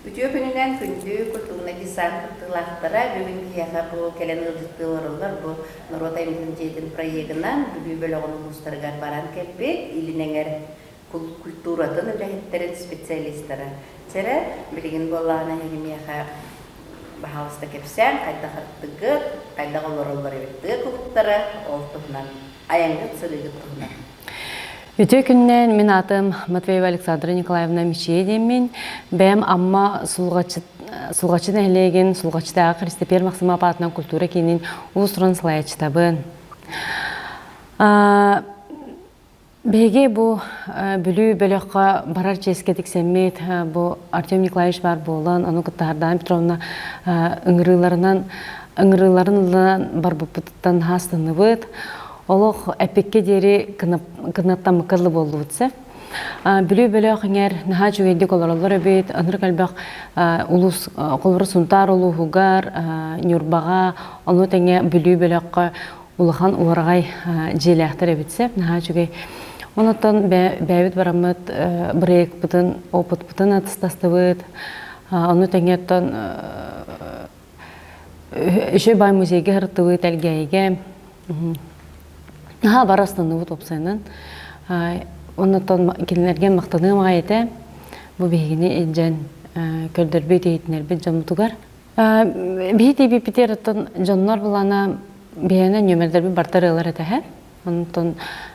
Үтүө күнүнэн күндү культурнай десант кыттыылаахтара бүгүн биһиэхэ бу кэлэн ыалдьыттыы олороллор. Бу норуот айымньытын дьиэтин проегынан Бүлүү бөлөҕүн улуустарыгар баран кэлбит Илин эҥэр культуратын үлэһиттэрин специалистара. Чэрэ, билигин буоллаҕына эһиги миэхэ баһаалыста кэпсээн, хайдах ырыттыгыт, хайдах олороллор эбит тыа кулуттара, ол туһунан, айаҥҥыт сырыыгыт туһунан. Үтүө күннэн мин аатым Матвеева Александра Николаевна Мичийэ диэммин. Бэйэм Амма Сулҕаччы Сулҕаччы нэһилиэгин Сулҕаччытааҕы Христопер Махсымов аатынан культура киинин уус-уран салайааччытабын. Биһиги бу Бүлүү бөлөххө барар чиэскэ тиксэммит бу Артем Николаевич баар буолан, ону кытта Сардаана Петровна ыҥырыыларынан ыҥырыыларын ылынан барбыппытыттан хастанныбыт. Олох эпиккэ диэри кынаттаммыкка дылы буоллубут сөп. Бүлүү бөлөх иҥэр наһаа үчүгэйдик олороллор эбит. Ынырык элбэх улуус холобура Сунтаар улууһугар, Ньурбаҕа, ону тэҥэ Бүлүү бөлөххө улахан уораҕай дьиэлээхтэр эбит сөп. Наһаа үчүгэй. Онуттан бэйэбит бараммыт бырайыакпытын, опытпытын атыстастыбыт. Ону тэҥэ оттон Үчүгэй баай музейга сырыттыбыт Элгээйигэ. Наһаа бары астынныбыт уопсайынан. Оннуттан кинилэргэ махтаныам аҕай этэ. Бу биһигини илдьэн көрдөрбүт, иһитиннэрбит дьоммутугар. Биһи тиийбиппитигэр оттон дьоннор булана биһиэнэ нүөмэрдэрбит барыта ырыалар этэ. Онтон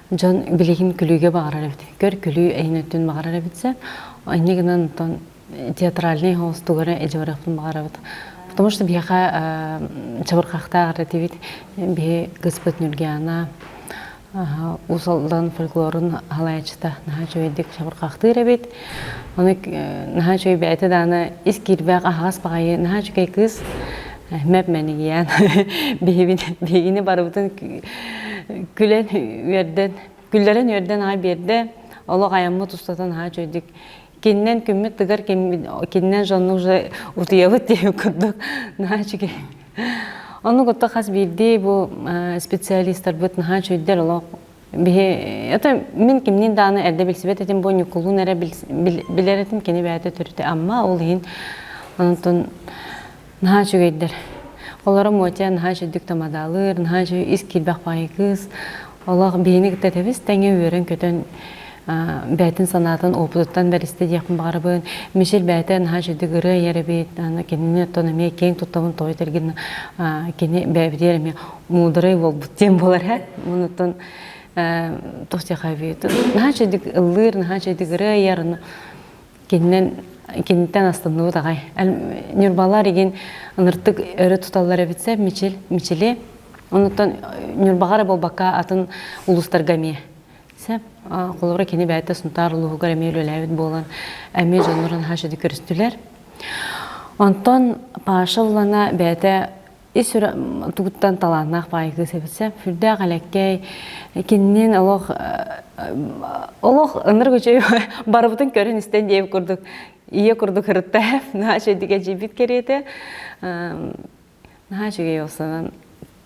дьон билигин күлүүгэ баҕарар эбит. Көр күлүү эйин өттүн баҕарар эбитсэ. Инньэ гынан оттон театральный холстугара илдьэ баҕарабыт. Потому что биһиэхэ чабырҕахтаах этибит. Биһи кыыспыт Нюргиана Уус Алдан фольклорун халаячыта наһаа үчүгэйдик чабырҕахтыыр эбит. Ону наһаа үчүгэй бэйэтэ даҕаны ис киирбэх аһаҕас баҕайы наһаа үчүгэй кыыс мэп мэнигийээн биһигини барыбытын күлэн үөрдэн күллэрэн үөрдэн аҕай биэрдэ. Олох айаммыт устата наһаа үчүгэйдик кининэн күммүт тыгар кининэн дьонну уже утуйабыт диэн курдук наһаа үчүгэй. Оннук отто хас биирдии бу специалистарбыт наһаа үчүгэйдэр олох биһи это мин кимниин даҕаны эрдэ билсибэт этим бу Ньукулуун эрэ билэр этим кини бэйэтэ төрүтэ Амма ол иһин онтон наһаа үчүгэйдэр. Олоро Мотя наһаа үчүгдүк тамадаалыыр, наһаа үчүгэй ис киирбэх баайы кыыс. Олох биһини кытта тэбис тэҥэ үөрэн-көтөн бэйэтин санаатын опытыттан бэристэ диэхпин баҕарабын. Мишель бэйэтэ наһаа үчүгдүк ырыа айар эбит. Кинини оттон эмиэ киэҥ туттабын тоҕо этэргин кини бэйэбитигэр эмиэ муударай буолбут диэн буолар ээ. Онуттан туох диэхэ эбит. Наһаа үчүгдүк ыллыыр, наһаа үчүгдүк ырыа айар. Кининэн киниттэн астынныбыт аҕай. Ньурбалар игин ыныртык өрө туталлар эбитсэ Мичил, Мичили. Онуттан Ньурбаҕа эрэ буолбакка атын улуустарга эмиэ. Сөп. Холобура кини бэйэтэ Сунтаар улууһугар эмиэ үлэлээбит буолан эмиэ дьоннорун хаашыды көрүстүлэр. Онтон Паша Улана бэйэтэ ис тугуттан талааннаах баайы кыыс эбитсэ сүрдээх элэккэй кининин олох олох ынырык үчүгэй барыбытын көрөн истэн диэбит курдук ийэ курдук ырытта наһаа үчүгэйдик эдьиийбит кэриэтэ наһаа үчүгэй олсанан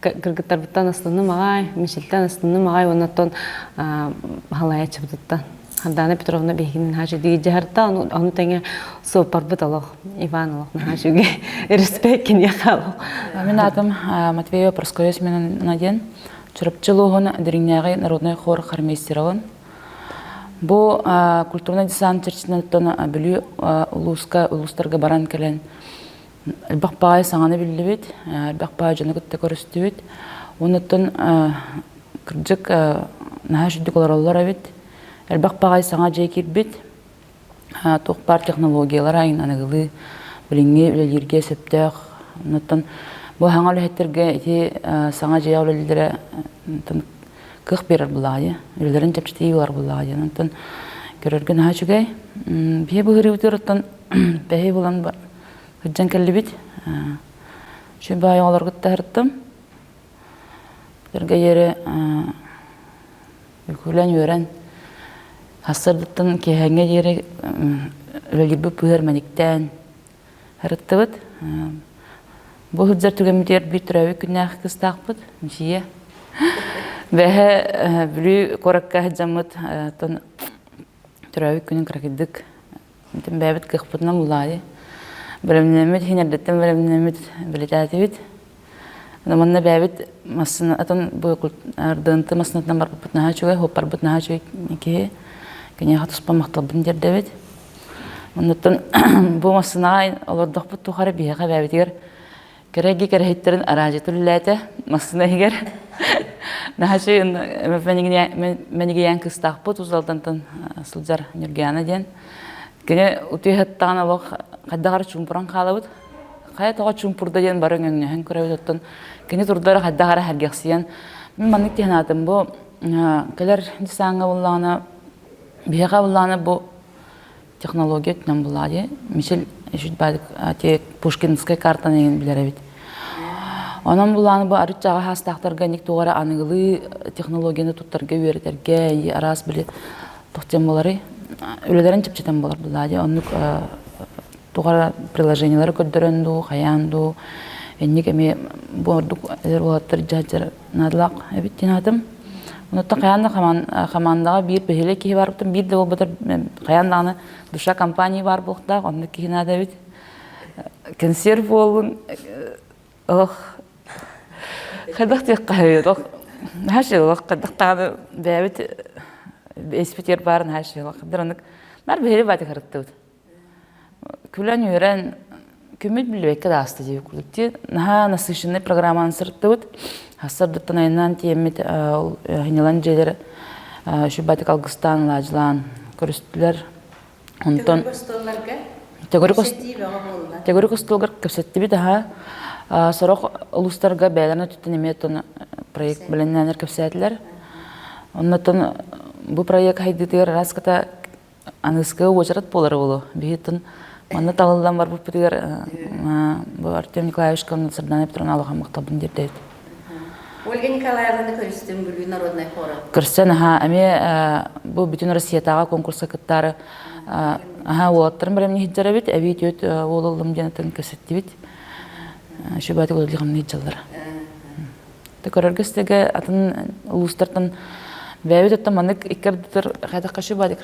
кыргыттарбыттан астынным аҕай Мичилтэн астынным аҕай уонна оттон халайааччыбытыттан Сардаана Петровна биһигини наһаа үчүгэй дьаһарта, ону тэҥэ суоппарбыт олох, Иван олох наһаа үчүгэй, респект киниэхэ олох. Мин аатым Матвеева Прасковья Семеновна диэн Чурапчы улууһун Дириҥнээҕи народнай хор хормейстеровын. Бу культурнай десант чэрчитинэн Бүлүү улууска улуустарга баран кэлэн элбэх баай саҥаны биллибит, элбэх баай дьону кытта көрүстүбүт. Онуттан кырдьык наһаа үчүгдүк олороллор эбит. Элбэх баҕайы саҥа дьиэ киирбит. Туох баар технологиялара айын аныгылыы билиҥҥи үлэлииргэ сөптөөх. Онуттан бу саҥа үлэһиттэргэ ити саҥа дьиэ үлэлииллэрэ кыах биэрэр булааҕы, үлэлэрин чэпчэтии ылар булааҕы диэн. Онтон көрөргө наһаа үчүгэй. Биһи быһырыыбытыгар оттон бэһи булан сылдьан кэллибит. Үчүгэй баайы оҕолорго таһыртым. Эргэ диэри үкүлэн-үөрэн сарсыардаттан киэһээҥҥэ диэри үлэлиирбит быыһыгар мэниктээн сырыттыбыт. Бу сылдьар түгэммитигэр биир төрөөбүт күннээх кыыстаахпыт, Мичийэ. Бэһэ Бүлүү куоракка сылдьаммыт оттон төрөөбүт күнүн кыракыйдык бэйэбит кыахпытынан булаайы. Бэлэмнэммит иһин эрдэттэн бэлэмнэммит бэлиэтээтибит. Манна бэйэбит массыына атын бу РДНТ массыынатынан барбыппыт наһаа үчүгэй, хуоппарбыт наһаа үчүгэй киһи. Киниэхэ туспа махталбын тиэрдэбит. Оннуттан бу массыынаҕа олордохпут тухары биһиэхэ бэйэбитигэр кэрэги кэрэһиттэрин араадьыйата үлэлээтэ массыына иһигэр. Наһаа үчүгэй мэнигийээн кыыстаахпыт Уус Алдантан сылдьар Нюргиана диэн. Кини утуйа сыттаҕына олох хайдах эрэ чуумпуран хаалабыт. Хайа тоҕо чуумпурда диэн бары өҥөҥнөһөн көрөбүт оттон кини турдара хайдах эрэ сэргэхсийэн мин маннык дии санаатым бу кэлэр десаҥҥа буллаҕына биһиэхэ буллаҕына бу технология өттүнэн буллаҕа дии Мичил те Пушкинскай картаны эҥин билэр эбит онон буллаҕына бу арыт чаҕа хаастаахтарга ник туох эрэ аныгылыы технологияны туттарга үөрэтэргэ араас били туох диэн буоларый үлэлэрин чэпчэтэн буолар буллаҕа дии оннук туох эрэ приложениелары көрдөрөн дуу, хайаан дуу, инник эмиэ бу ордук эдэр уолаттар дьаһдьар наадалаах эбит диэн аатым. Онуттан хайаан да хамаандаҕа биир бэһиэлэй киһи баар буолтун, биир да буолбатар хайаан даҕаны душа компании баар буолуохтаах, оннук киһи наада эбит. Консерв буоллун, олох хайдах диэххэ олох наһаа олох хайдах даҕаны бэйэбит эспитиэр баарын наһаа олох оннук нар биһири баатык харыттыбыт. Күлэн-үөрэн күммүт билбэккэ да ааста диэбит курдук. Ти наһаа насыщенный программаны сырыттыбыт. Хассардыттан айаннаан тиэммит ол хинилан дьиэлэр үчүгэй алгыстаан лаажылаан көрүстүлэр. Онтон төгүрүк остуолга кэпсэттибит аха. Сорох улуустарга бэйэлэрин өттүттэн эмиэ проект бэлэмнээннэр кэпсээтилэр. Оннотон бу проект хайдыытыгар араската Аныыскыга уочарат буолара буолуо. Биһиттэн манна талыллан барбыппытыгар бу Артем Николаевичка уонна Сардана Петровна улахан махталбын тиэрдэбит. Ольга Николаевнаны көрүстүм Бүлүү народнай хора. Көрсөн аха эмиэ бу бүтүн Россиятааҕы конкурска кыттаары аха уолаттарын бэлэмни иһдьэрэбит эбии түөт уол ыллым диэн атын кэсэттибит. Шүбәтик үлэлиҕимни иһдьаллара. Көрөргө истэгэ атын улуустартан бэйэбит оттон маннык икки ардытар хайдах каши баадик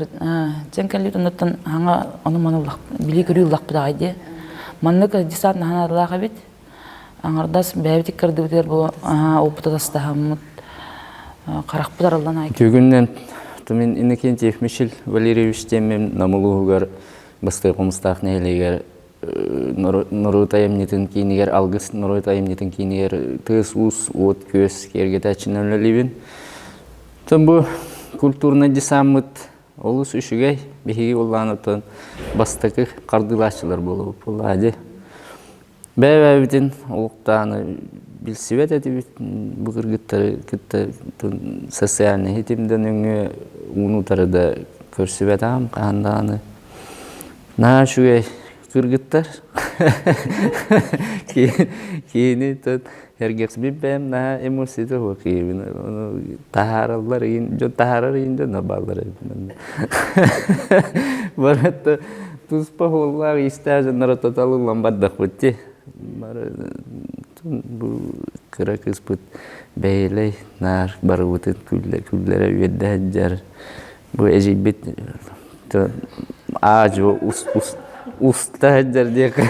дьэн кэллибит оннуттан хаҥа ону маны улах билии көрүү улахпыт аҕай дии маннык десант наһанаадалаах эбит аҥардас бэйэбит икки ардыбытыгар бу опыта тастаһаммыт харахпыт арыллан аай Түгүннэн Тумин Иннокентьев Мишель Валерьевич диэммин Нам улууһугар Бастыыр Хомустаах нэһилиэгэр норуот айымньытын киинигэр Алгыс норуот айымньытын киинигэр тыас-уус, уот-күөс киэргэтээччинэн үлэлиибин. Оттон бу культурнай десаммыт олус үчүгэй. Биһиги улаан оттон бастакы хардыылааччылар буолабыт буоллаҕа дии. Бэйэ-бэйэбитин олуктааны билсибэт этибит. Бу кыргыттары кытта социальнай ситимдэн өҥө ууну утары да көрсүбэтэҕим хаһан даҕаны. Наһаа үчүгэй кыргыттар. Киһини тут эргэхсибит бэйэм наһаа эмоцията суох киһибин. Ону таһаараллар иин, дьон таһаарар иин дьон бааллар эбит. Барыта туспа хуоллаах иистээх дьонноро тоталыллан бардахпыт дии. Бары бу кыра кыыспыт бэйэлэй наар барыбытын күллэрэ үөрдэ сылдьар. Бу эдьиийбит аа-дьуо уста сылдьар диэки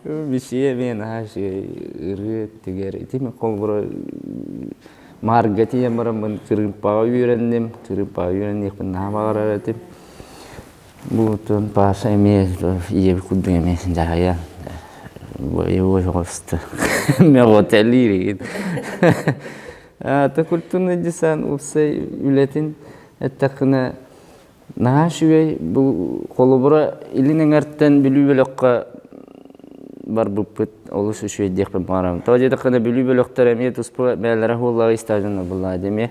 Мишия эмиэ наһаа үчүгэй ырыа өттүгэр ити мин холобура Маарга тиийэн бараммын кырыымпаҕа үөрэнним кырыымпаҕа үөрэниэхпин наһаа баҕарар этим бу оттон Паша эмиэ ийэбит курдук эмиэ дьаһайан боевой оҕоста мөҕүтэлиир игин Ата культурный десант уопсай үлэтин эттэххинэ наһаа үчүгэй бу холобура илин эҥэртэн Бүлүү бөлөххө барбыппыт олус үчүгэй диэхпин баҕарабын. Тоҕо диэтэххинэ Бүлүү бөлөхтөр эмиэ туспа бэйэлэрэ хуоллаҕа истаадьоннор буоллаҕа дии эмиэ.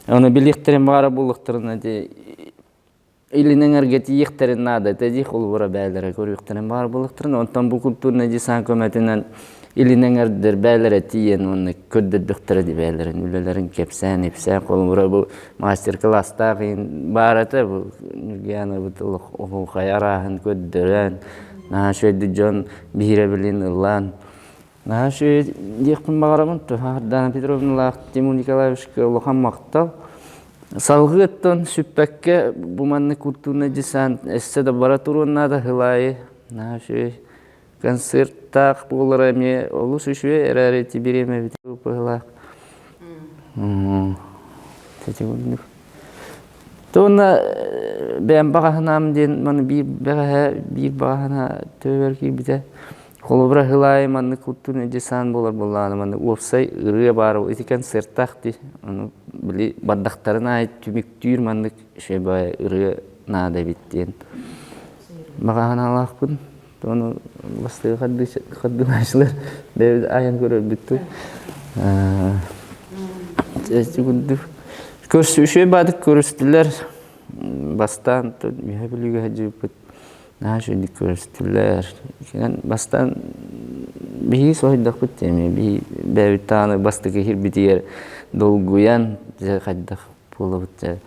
Ону билиэхтэрин баҕара буоллахтарына ити Илин эҥэргэ тиийиэхтэрин наада этэ дии холобура бээлэрэ көрүөхтэрин баар буолуохтарын онтон бу культурнай десант көмөтүнэн илин эҥэрдэр бээлэрэ тиийэн уонна көрдөрдөхтөрө дии бээлэрин үлэлэрин кэпсээн ипсээн холобура бу мастер-класстаах иһин баар этэ бу Ньургуянабыт олох оһуохай арааһын көрдөрөн наһаа үчүгэйдик дьон биһирэбилин ылан наһаа үчүгэй диэхпин баҕарабын Сардана Петровналаах Тимур Николаевичка улахан махтал. Салгыы оттон сүппэккэ бу маннык культурный десант өссө да бара туруон наада сыл аайы. Наһаа үчүгэй концерттаах буолара эмиэ олус үчүгэй эрээри ити бириэмэбит быһыылаах. Ити курдук. Уонна бэйэм баҕаһынаам диэн маны биир бэҕэһээ биир баҕаһына төбөбөр киирбитэ. Холобура сыл аайы маннык культурный десант буолар буоллаҕына маннык уопсай ырыа баар ити концертаах дии. Ону били бардахтарын аайы түмүктүүр маннык үчүгэй ырыа наада эбит диэн баҕаһынаалаахпын. Ону бастакы хардыылааччылар бэйэбит айан көрөрбүт курдук. Үчүгэй баадык көрүстүлэр. Бастаан Үһэ Бүлүүгэ сылдьыбыппыт. Наһаа үчүгэйдик көрүстүлэр. Бастаан биһиги соһуйдахпыт эмиэ биһи бэйэбит даҕаны бастакы иһирбитигэр долгуйан дьэ хайдах буолабыт дьэ.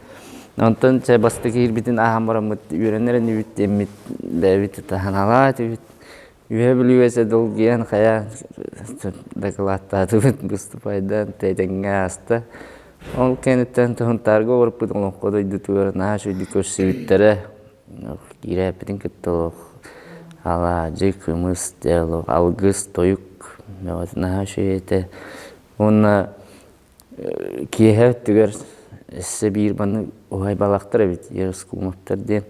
Онтон чэ бастакы иһирбитин ааһан бараммыт үөрэнэр инибит диэммит бэйэбит таһаналаа этибит. Үһэ Бүлүүгэ долгуйан хайа дакылааттаатыбыт выступайдаан тэтэҥҥэ ааста. Ол кэнниттэн Сунтаарга олорбут олоҥхо дойдутугар наһаа үчүгэйдик көрсүбүттэрэ. Киирээппитин кытта олох алаадьы, кымыс, дьэ олох алгыс, тойук наһаа үчүгэй этэ. Уонна киэһэ өттүгэр өссө биир маннык уһайбалаахтар эбит Ерскумовтар диэн.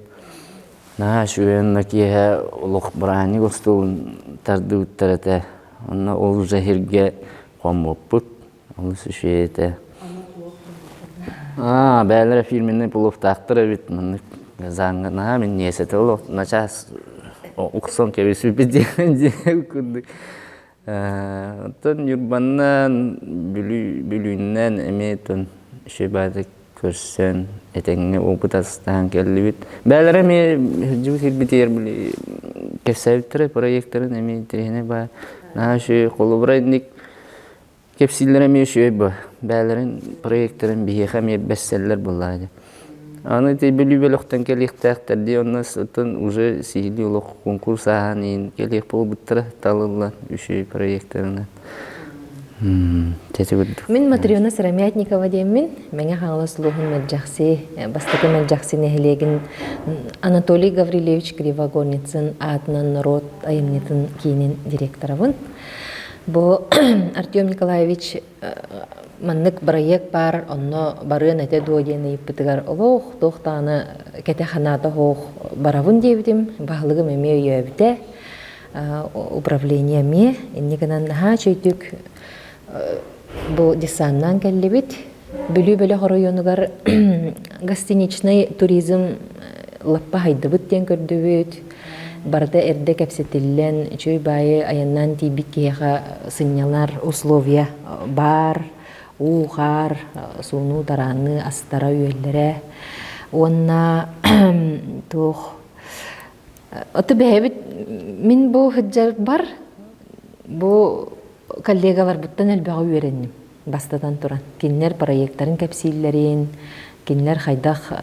Наһаа үчүгэй онно киэһэ олох бырааһынньык остуолун тардыбыттар этэ. Онно ол уже иһиргэ хоммуппут. Олус үчүгэй этэ. Аа, бээлэрэ фирменный пловтаахтар эбит маннык зааҥҥа наһаа минньигэс этэ олох начаас уксон кэбиспиппит диэн курдук. Оттон Ньурбаннан, Бүлүү, Бүлүүннэн эмиэ оттон үчүгэй баайдык көрсөн, этэҥҥэ опыт астаан кэллибит. Бээлэрэ эмиэ сылдьыбыт сирбитигэр били кэпсээбиттэрэ проектарын эмиэ интэриэһинэй баар. Наһаа үчүгэй холобура инник кэпсииллэрэ эмиэ үчүгэй бу. Бээлэрин проектарын биһиэхэ эмиэ бэсселлер буоллаҕа дии. Аны ити Бүлүү бөлөхтөн кэлиэхтээхтэр дии, онно оттон уже сиһилии олох конкурс ааһан иһин кэлиэх буолбуттара талыллан үчүгэй проектарынан. Ити курдук. Мин Матрена Сыромятникова диэммин, Мэҥэ Хаҥалас улууһун Мэлдьэхси, бастакы Мэлдьэхси нэһилиэгин Анатолий Гаврильевич Кривогорницын аатынан норуот айымньытын киинин директорабын. Бу Артем Николаевич маннык бырайыак баар, онно барыан этэ дуо диэн ыйыппытыгар олох туох даҕаны кэтэ ханаата суох барабын диэбитим. Баһылыгым эмиэ өйөөбүтэ, управление эмиэ. Инньэ гынан наһаа үчүгэйдик бу десаннаан кэллибит. Бүлүү бөлөх оройуонугар гостиничный туризм лаппа хайдыбыт диэн көрдүбүт. Барыта эрдэ кэпсэтиллэн, үчүгэй баайы айаннаан тиийбит киһиэхэ сынньанар условия баар. Уу-хаар, суунуу-тарааныы астара-үөллэрэ уонна туох Ото бэйэбит мин бу сылдьарбар бу коллегаларбыттан элбэҕи үөрэнним бастатан туран. Кинилэр проектарын кэпсииллэрин, кинилэр хайдах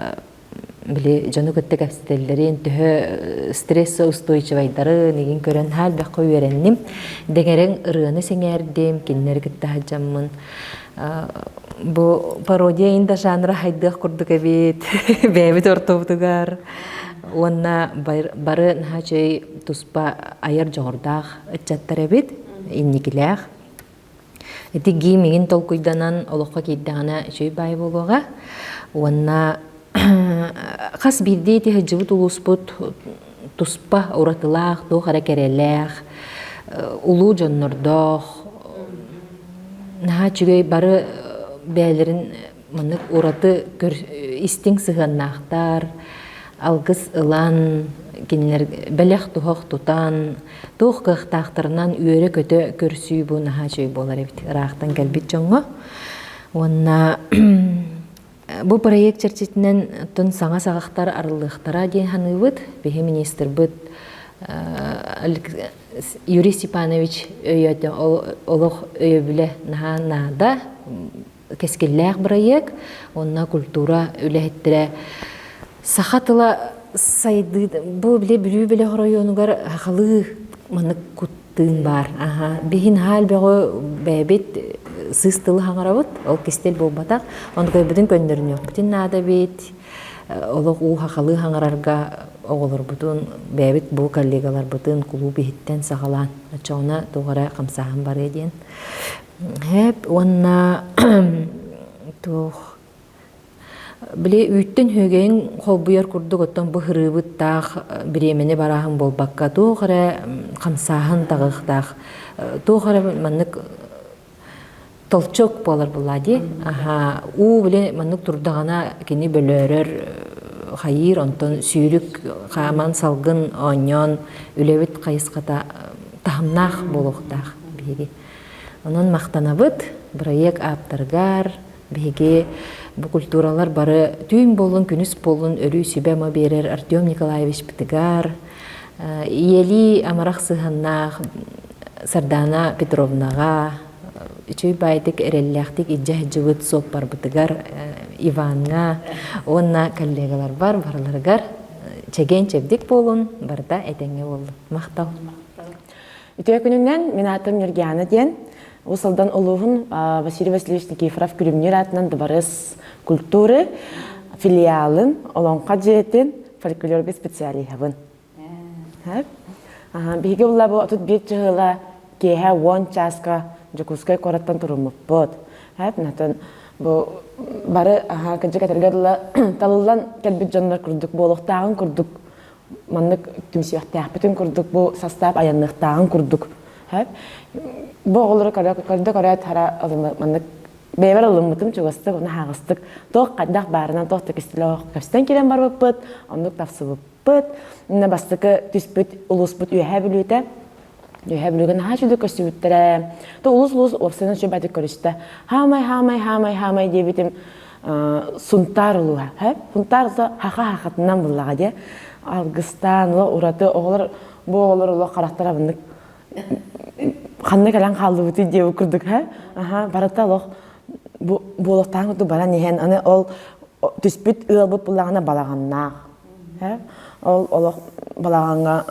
били дьону кытта кэпсэтэллэрин, төһө стрессоустойчивайдарын игин көрөн наһаа элбэххэ үөрэнним. Дэҥэрэҥ ырыаны сэҥээрдим, кинилэри кытта сылдьаммын. Бу пародия инда жанра хайдыах курдук эбит бэйэбит ортобутугар. Уонна бары наһаа үчүгэй туспа айар дьоҕурдаах ыччаттар эбит, инникилээх. Ити гиим толкуйданан олоххо киирдэҕинэ үчүгэй баай буолуоҕа. Уонна хас биирдии ити сылдьыбыт улууспут туспа уратылаах, туох эрэ кэрэлээх, улуу дьоннордоох, наһаа үчүгэй бары бэйэлэрин маннык ураты истиҥ сыһыаннаахтар, алгыс ылан, кинилэр бэлэх-туһах тутан, туох кыахтаахтарынан үөрэ-көтө көрсүү бу наһаа үчүгэй буолар эбит ыраахтан кэлбит дьоҥҥо. Уонна бу проект чэрчитинэн оттон саҥа саҕахтар арыллыахтара диэн саныыбыт. Биһи министрбыт Юрий Степанович өйөтө олох өйөбүлэ наһаа наада кэскиллээх бырайыак уонна культура үлэһиттэрэ саха тыла сайдыы бу били Бүлүү бөлөх оройуонугар сахалыы маннык куттыын баар. Аха. Биһин хаал бөҕө бэйэбит. сыыс тылы хаҥарабыт, ол кистэл буолбатах. Онтукайбытын көннөрүнүөхпүтүн наада эбит. Олох уу хахалыы хаҥарарга оҕолорбутун, бэйэбит бу коллегаларбытын кулууп иһиттэн саҕалаан, оччоҕуна туох эрэ хамсааһын барыа диэн. Хэп уонна туох Били үүттэн үөгэйин холбуйар курдук оттон бу һырыыбыттаах бириэмэни барааһын буолбакка туох эрэ хамсааһын таҕыахтаах туох эрэ маннык толчок буолар буоллаа дии. Аһаа уу били маннык турдаҕына кини бөлөөрөр хайыыр онтон сүүрүк хааман салгын оонньоон үлэбит хайысхата таһымнаах буолуохтаах биһиги. Онон махтанабыт бырайыак ааптарыгар, Биһиги бу культуралар бары түүн буоллун, күнүс буоллун өрүү сүбэ-ама биэрэр Артем Николаевичпытыгар, ийэлии амарах сыһыаннаах Сардаана Петровнаҕа, үчүгэй баайдык эрэллээхтик илдьэ сылдьыбыт суоппарбытыгар Иваҥҥа уонна коллегаларбар барыларыгар чэгиэн-чэбдик буолун, барыта этэҥҥэ буоллун. Махтал. Үтүө күнүнэн, мин аатым Ньургиана диэн. Уус Алдан улууһун Василий Васильевич Никифоров Күлүмнүүр аатынан Дыбарыас культуры филиалын, Олоҥхо дьиэтин фольклорга специалиһабын. Биһиги булла бу 31 чыһыла киэһэ 10 чааска Дьокуускай куораттан туруммуппут. Натан бу бары кырдьык этэргэ дылы талыллан кэлбит дьоннор курдук буолуохтааҕын курдук маннык түмсүөхтээхпитин курдук бу састаап айанныахтааҕын курдук бу оҕолору көрдө көрөөт хара маннык бэйэбэр ылыммытым чугастык уонна аһаҕастык туох хайдах баарынан туох да кистэлээх көстөн киирэн барбыппыт оннук тахсыбыппыт инна бастакы түспүт улууспут үөһээ бүлүүтэ үөһээ бүлүүгэ наһаа үчүгэй көстүбүттэрэ то улус улус уопсайынан үчүгэй көрүстэ хаамай хаамай хаамай хаамай диэбитим Сунтаар улууһа. Сунтаар хаха хахатынан буллаҕа диэ. Алгыстаан, ураты оҕолор бу оҕолор олох харахтара маннык ханна кэлэн хааллыбытый диэбит курдук аха барыта олох буолуохтаах курдук баран иһэн аны ол түспүт ыалбыт буллаҕына балаҕаннаах ол олох балаҕаҥҥа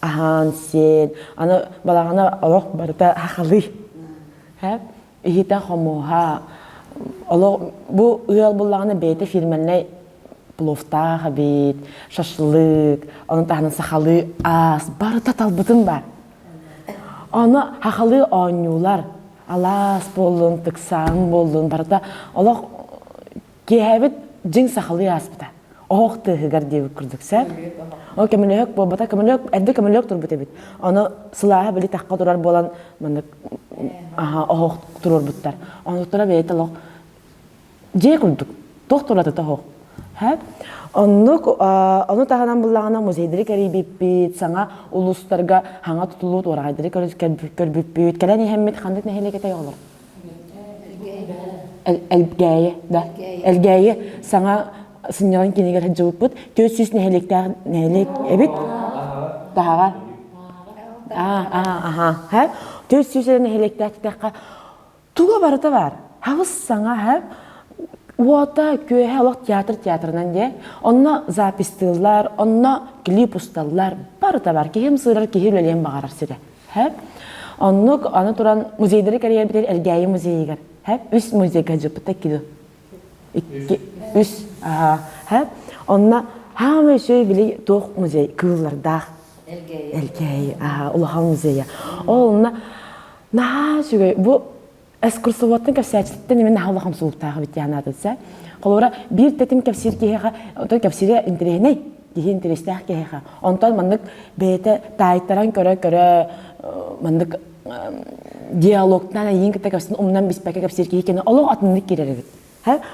аһаан сиэн аны балаҕана олох барыта хахалыы иһитэ-хомуоһа олох бу ыал буллаҕына бэйэтэ фирменнэй пловтаах эбит, шашлык, ону таһынан сахалыы ас барыта талбытым бар. Ону хахалыы оонньуулар, алаас буоллун, тыксаан буоллун, барыта олох Киэһэбит дьиҥ сахалыы ааспыта. Оһох тыаһыгар диэбит курдук сөп. Ол көмөлөһөк буолбата, көмөлөк эрдэ көмөлөк турбут эбит. Ону сылааһа били тахха турар буолан маннык оһох туруорбуттар. Онуттара бэйэтэ олох дьиэ курдук туох туратыта оһох. Оннук ону таһынан буллаҕына музейдары кэрийбиппит, саҥа улуустарга хаҥа тутуллубут уораҕайдары көрбүппүт. Кэлэн иһэммит ханнык нэһилиэк этэй олор? Элгээйи, да. Элгээйи саҥа сынньалаҥ киинигэр сылдьыбыппыт. 400 нэһилиэктээх нэһилиэк эбит. Таһаҕа. Аа, аа, аха. 400 эрэ нэһилиэктээх дитэххэ, туга барыта баар. Хабыс саҥа, һэ. Уота, күөһэ олох театр театрынан диэ. Онно запистыыллар, онно клип усталлар. Барыта бар. Киһим сыырар, киһи үлэлиэн баҕарар сирэ. Һэп. Оннук аны туран музейдары кэрийэрбитигэр Элгээйи музейыгар. Һэп. Үс музейга дьыппыта кило. Икки, үс. Аха. Һэп. Онно хаамай үчүгэй били туох музей кыыллардаах. Элгээйи. Аха, улахан музейа. Ол онно наһаа үчүгэй. Бу экскурсоводтан кэпсээччиттэн именно наһаа улахан сулуктаах эбит диэн аатытса. Холобура, биир тэтим кэпсиир киһиэхэ, оттон кэпсиирэ интэриэһинэй, киһи интэриэстээх киһиэхэ. Онтон маннык бэйэтэ таайтаран көрө-көрө маннык диалогтаан эйиин кытта кэпсин умнан биспэккэ кэпсиир киһи кини олох атыннык киирэр эбит.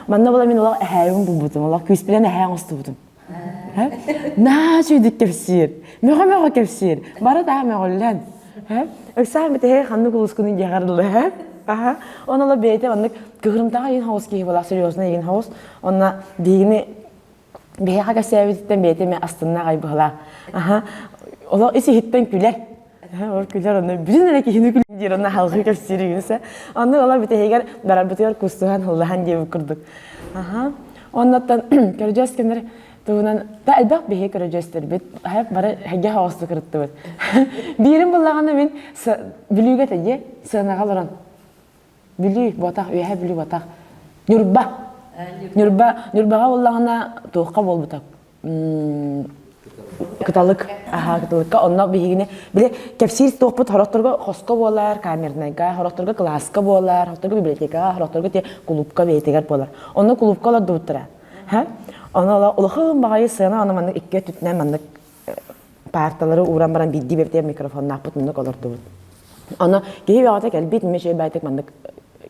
Манна була мин олох эһээбин булбутум, олох күүспүнэн эһээ оҥостубутум. Наа үчүгүйдүк кэпсиир. Мөҕө-мөҕө кэпсиир. Бары да мөҕүллэн. Ыксаан бүтэһэ ханнык улускунун диэҕэр Аха. Оны ола бэйэтэ маннык кыһырымтаҕа иин хоҕус киһи буолар, серьезно иин хоҕус. Онно биһигини биһиэхэ кэпсээбититтэн бэйэтэ эмэ астынна аҕай быһылаах. Аха. Олох ис иһиттэн күлэр. Ол күлэр онно бүтүн эрэ киһини күлүн диир онно халҕыы кэпсиир үгүсэ. Онно ыла бүтэһигэр барарбытыгар кустуһан ыллаһан диэбит курдук. Аха. Оннуттан көрдьөөс кэмнэр туһунан да элбэх биһи көрдьөөстөрбүт бары хэгэ хоҕостук кырыттыбыт. Биирин буллаҕына мин Бүлүүгэ тэдиэ сыанаҕа олорон. Бүлүү буотах, Үөһээ Бүлүү буотах. Ньурба. Ньурба, Ньурбаҕа буоллаҕына туохха буолбута? Кыталык. Аха, кыталыкка. Онно биһигини били кэпсиир туохпут хорохторго хоско буолар, камернайга, хорохторго кылааска буолар, хорохторго библиотекаҕа, хорохторго те кулуупка бэйэтигэр буолар. Онно кулуупка олордубуттара. Ха? Ону улахан баҕайы сыана ону маннык икки өттүтүнэн маннык паарталары ууран баран биирдии бэйэтигэр микрофоннаахпыт оннук олордубут. Ону киһи бөҕөтө кэлбит, эмиэ үчүгэй баайтык маннык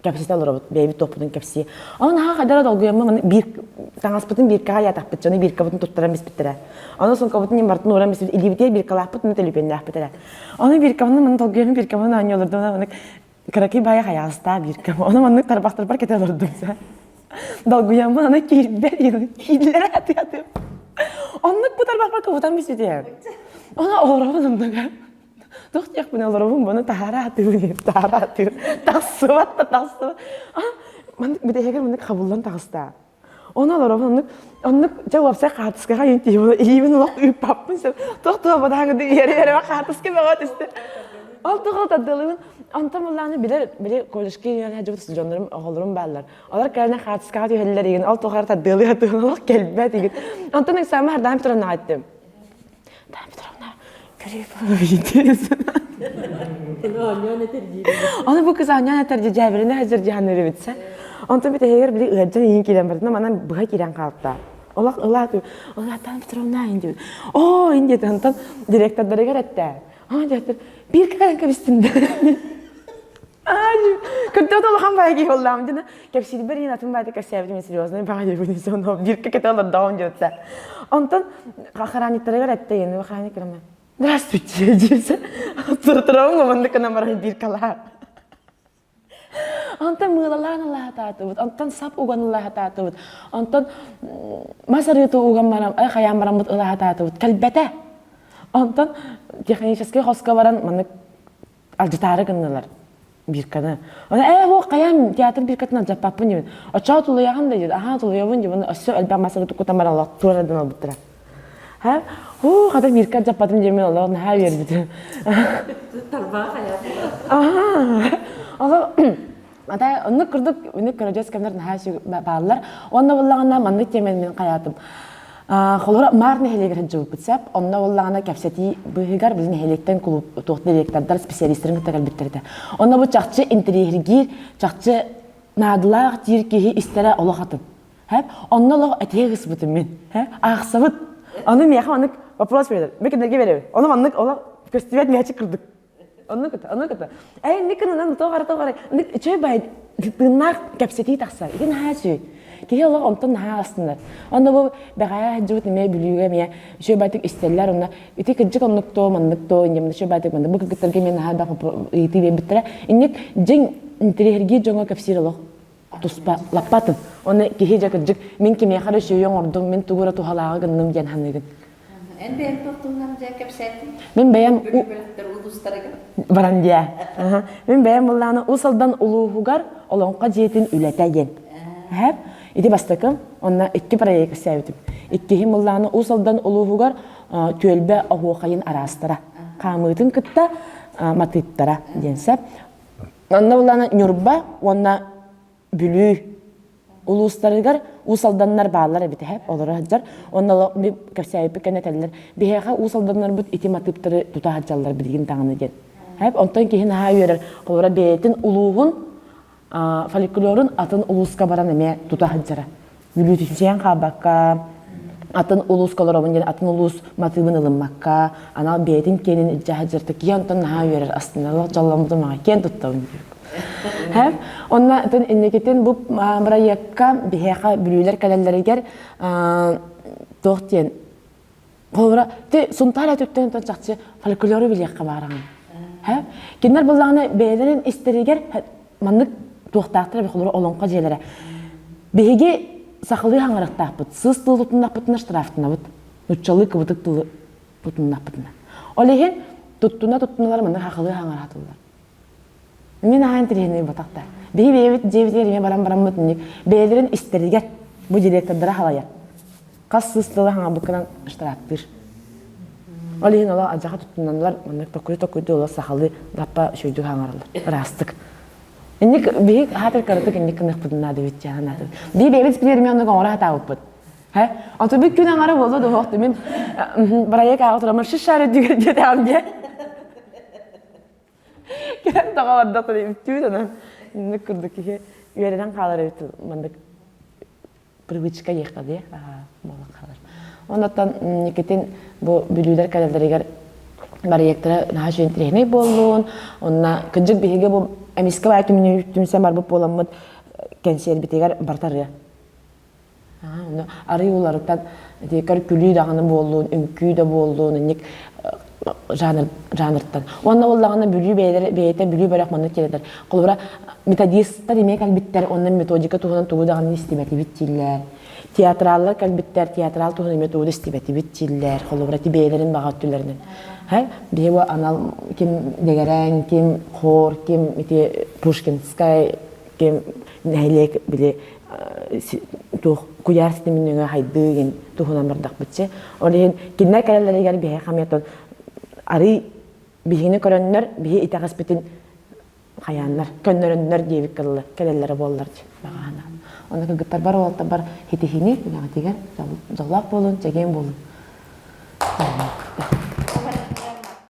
кэпсэтэ олоробут, бэйэбит туохпутун кэпсии. Ону наһаа хайдара долгуйаммын маннык биир таҥаспытын бииркэҕэ ыйаатахпыт, дьону бииркабытын туттаран биспиттэрэ. Ону сумкабытын барытын ууран биспит, илиибитигэр бииркалаахпыт, уонна төлөпүөннээхпит эрэ. Ону бииркабытын маннык долгуйаммын бииркабытын оонньуу олордум, маннык кыракый баайа хайаҕастаах бииркэм. Ону маннык тарбахтарбар кэтэ олордум. Долгуйаммын аны киирбэт, киирдилэр атыы-атыы. Оннук бу тарбахпар кыбытан биспитим. Ону олоробун оннуга. Туох диэхпин олоробун буну таһаара атыыбын таһаара атыыр. Тахсыбат да тахсыбат. Маннык бүтэһигэр маннык хабыллан таҕыста. Ону олоробун оннук оннук дьэ уопсай хаартыскаҕа иин тиийбин илиибин олох ыыппаппын сөп. Туох туох бадаҥы иэрэ иэрэ хаартыска бөҕө түстэ. Ол туох тардылыбын онтон буллааны билэр били колледжка үөрэнэ сылдьыбыт дьоннорум оҕолорум бааллар. Олор кэлэн хаартыскаҕа түһэллэр игин ол тухары тардыалыы сатыын олох кэлбэт игин. Онтон экзамен Хардана Петровнаҕа айттым. Хардана Петровна, Ону бу кыз оонньоон этэр дьээбиринэ сылдьар дьаһаныр эбитсэ. Онтон бүтэһигэр били ыалдьан иһин киирэн бардына манан быһа киирэн хаалта. Олох ылаат Хардана Петровна ин диэбит. Оо ин диэтэ онтон директордарыгар эттэ. Аа директор биир кэлэн кэбистим Кырдьык улахан баайы киһи буоллаҕым дьэ кэпсиирбэр иин атын баайда кэпсээбитим серьезный баҕайы бу ону бирка кэтэ олордоҕум диэбиттэ. Онтон охранниктарыгар эттэ иин охранник кэлэмэ Здравствуйте диэбитэ. Туртураҕым маннык гынан баран биркалаах. Онтон мыылалаан ылаатаатыбыт, онтон сап уган ылаатаатыбыт, онтон мас арыыты уган баран, ай хайаан бараммыт ылаатаатыбыт. Кэлбэтэ. Онтон техническэй хоско баран маннык алдьатаары гыннылар бирканы. Оны ээ хуох хайаан театр биркатын алдьаппаппын диэбин. Оччоҕо тулуйаҕын да диэт, аһаа тулуйабын диэбин өссө элбэх массаны туккутан баран олох туорадан ылбыттара. Ха, хуу хата бирка алдьаппатым диэмин олох наһаа үөрбүтүм. Тарбаҕа хайаан. Аһаа. Олох Ата оннук курдук үнүк көрөдьөс кэмнэр наһаа бааллар. Уонна буллаҕына маннык тиэмэн мин хайаатым. Холобура Маар нэһилиэгэр сылдьыбыппыт сөп. Онно буллаҕына кэпсэтии быыһыгар били нэһилиэктэн кулууп туох директордар, специалистарын кытта кэлбиттэр этэ. Онно бу чахчы интэриэһиргиир, чахчы наадалаах диир киһи истэрэ олох атын. Онно олох этиһэ ыксыбытым мин. Аахсабыт. Ону миэхэ маннык вопрос берер. Мен кинилэргэ беребин. Ону маннык олох көстүбэт мээчик курдук. Оннук это, оннук это. Эй, инник гынан тоҕо тоҕо эрэ. Инник үчүгэй бай тыыннаах кэпсэтии тахсар. Ити наһаа үчүгэй. Киһи олох онтон наһаа астынар. Онно бу бэҕэһээ сылдьыбыт эмиэ Бүлүүгэ эмиэ үчүгэй байтык истэллэр онно ити кырдьык оннук то маннык то инньэ үчүгэй байтык маннык бу кыргыттарга эмиэ наһаа элбэх ыйытыы биэрбиттэрэ. Инник дьиҥ интэриэһиргиир дьоҥҥо кэпсиир олох туспа лаппатын. Оны киһи дьэ кырдьык мин кимиэхэ эрэ үчүгэйи оҥордум, мин тугу эрэ туһалааҕы гынным диэн саныыгын. Эн бэйэҥ туохтуунан дьэ кэпсээтиҥ? Мин бэйэм Бүлүү улуустарыгар. Баран диэ. Мин бэйэм буллааны Уус Алдан улууһугар Олоҥхо дьиэтин үлэтэ диэн. Эһэп ити бастакым, онно икки проект кэпсээбитим. Иккиһим буллааны Уус Алдан улууһугар түөлбэ оһуохайын араастара. Хаамыытын кытта матыыптара диэн сөп. Онно буллааны Ньурба уонна Бүлүү улуустарыгар Уус Алданнар бааллар эбит эһэ олоро сылдьар. Онно кэпсээбиппит кэннэ этэллэр биһиэхэ Уус Алданнарбыт ити матыыптары тута сылдьаллар билигин даҕаны диэн. Эп онтон киһи наһаа үөрэр. Холобура бэйэтин улууһун фольклорун атын улууска баран эмиэ тута сылдьара. Бүлүүтүнсүйэн хаалбакка, атын улууска олоробун диэн атын улуус матыыбын ылыммакка, анал бэйэтин киэнин илдьэ сылдьарта киһи онтон наһаа үөрэр, астыналлах дьолломмутум аҕай киэн туттабын диир. Һэ? Онно атын инникитин бу бырайыакка биһиэхэ бүлүүлэр кэлэллэригэр туох диэн Холобура, ти Сунтаар өтүттэн онтон чахчы фольклору билиэххэ баараҕын. Һэ? Кинилэр буллаҕына бэйэлэрин истэригэр маннык туохтаахтар эбит холобура олоҥхо дьиэлэрэ. Биһиги сахалыы хаҥарыктаахпыт, сыыс тылы тутуннахпытына штрафтанабыт, нуччалыы кыбытык тылы тутуннахпытына. Ол иһин туттуна туттуналар маннык сахалыы хаҥаратыллар. Мин аһаан интэриэһинэй буотах да. Биһи бэйэбит дьиэбитигэр эмиэ баран бараммыт инник бэйэлэрин истэригэр бу директордара халайар. Хас сыыс тыла хаҥабыккынан штрафтыыр. Ол иһин олох алдьархай туттуналлар, маннык токуйу токуйду олох сахалыы лаппа үчүгэйдик хаҥараллар, ыраастык. Инник биһик хаатыр кыратык инник гыныахпытын наада эбит дьаһан наада. Бии бэйэбит билэрми оннук оҥоро сатаабыппыт. Хэ? Онтон бит күн аҥара буолла да уһуохту мин бырайыак ааҕа тураммын шишаары дүгэр диэтэҕим диэ. Кэлэн тоҕо бардах үттүүт онон инник курдук киһи үөрэнэн хаалар эбит маннык привычка диэххэ дии буолан хаалар. Оннуттан Никитин бу бүлүүлэр кэлэллэригэр барыйыктара наһаа үчүгэй интэриэһинэй буоллун. Онно кырдьык биһиги бу эмискэ баай түмсэн барбыт буоламмыт кэнсиэрбитигэр бартарыа. Онно арый уларытан ити күлүү даҕаны буоллун, үҥкүү да буоллун, инник жанр жанртан. Уонна буоллаҕына Бүлүү бэйэлэрэ бэйэтэ Бүлүү бөлөх маннык киирэллэр. Холобура, методистар эмиэ кэлбиттэр, онно методика туһунан тугу даҕаны истибэтибит дииллэр. Театраллар кэлбиттэр, театрал туһунан эмиэ тугу да истибэтибит дииллэр. Холобура, ити бэйэлэрин баҕа өттүлэринэн. Һэ, биһи бу анал ким дэгэрэҥ, ким хор, ким ити Пушкинскай, ким нэһилиэк били туох куйаар ситимин нөҥүө хайдыы диэн туһунан бардахпытчы. Ол иһин кинилэр кэлэллэригэр биһи хамыйатан арый биһигини көрөннөр биһи итэҕэспитин хайааннар көннөрөннөр диэбит кыллы кэлэллэрэ буоллар баҕаһана. Онно кыргыттарбар уолаттарбар хитиһини үлэҕитигэр дьоллоох буолун, чэгиэн буолун.